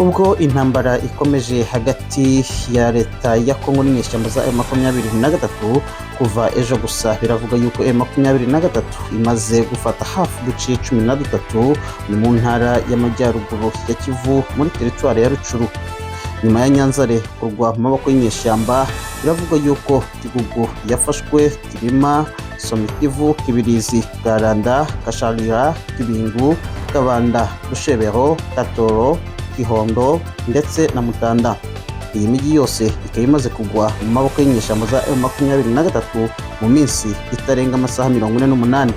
Ubwo intambara ikomeje hagati ya leta ya Kongo n'inyeshyamba za M23, kuva ejo gusa biravuga yuko M23 imaze gufata hafi uduce 13, ni mu ntara y'amajyaruguru ya Kivu, muri teritwari ya Rutshuru. Nyuma ya Nyanzare kurwa mu maboko y'inyeshyamba, biravugwa yuko Kigugu yafashwe, Kirima, Somikivu, Kibirizi, Garanda, Kasharira, Kibingu, Kabanda, Rushebero, Katoro, Kihondo ndetse na Mutanda. Iyi mijyi yose ikaba imaze kugwa mu maboko y'inyeshyamba za M23 mu minsi itarenga amasaha 48.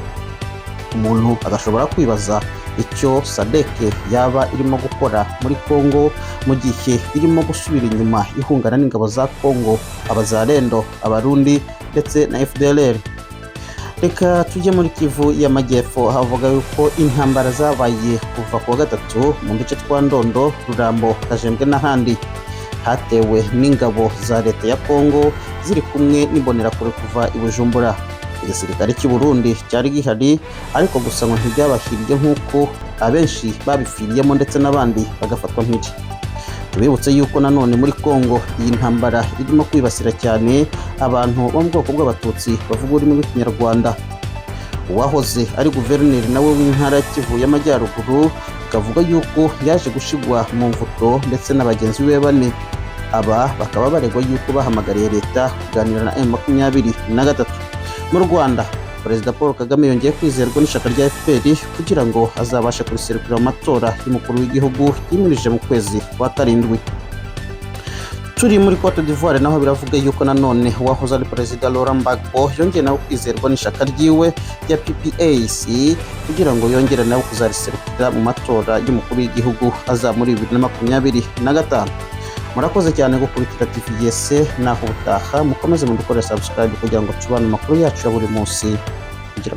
Umuntu agashobora kwibaza icyo SADC yaba irimo gukora muri Congo mu gihe irimo gusubira inyuma ihungana n'ingabo za Congo, Abazarendo, Abarundi ndetse na FDLR. Reka tujye muri Kivu y'Amajyepfo. Havuga yuko intambara zabaye kuva ku wa gatatu mu duce twa Ndondo, Rurambo, Kajembwe n'ahandi, hatewe n'ingabo za leta ya Congo ziri kumwe n'imbonerakure kuva i Bujumbura. Igisirikare cy'u Burundi cyari gihari, ariko gusa ngo ntibyabahiriye nk'uko abenshi babipfiriyemo ndetse n'abandi bagafatwa mpiri. Tubibutse yuko nanone muri Congo iyi ntambara irimo kwibasira cyane abantu bo mu bwoko bw'Abatutsi bavuga ururimi rw'Ikinyarwanda. Uwahoze ari guverineri nawe w'intara ya Kivu y'Amajyaruguru bikavuga yuko yaje gushigwa mu mvuto ndetse na bagenzi be bane. Aba bakaba baregwa yuko bahamagariye leta kuganira na M23. Mu Rwanda, Perezida Paul Kagame yongeye kwizerwa n'ishyaka rya FPR kugira ngo azabashe kuriserukira mu matora y'umukuru w'igihugu yimirije mu kwezi kwa karindwi. Turi muri Cote d'Ivoire, naho biravuga yuko nanone uwahoze ari Perezida Laurent Gbagbo yongeye nawe kwizerwa n'ishyaka ryiwe rya PPAC kugira ngo yongere nawe kuzariserukira mu matora y'umukuru w'igihugu azaba muri 2025. Murakoze cyane gukurikira TVS. Naho ubutaha, mukomeze mudukorere subscribe kugira ngo tubane amakuru yacu ya buri munsi. Kugira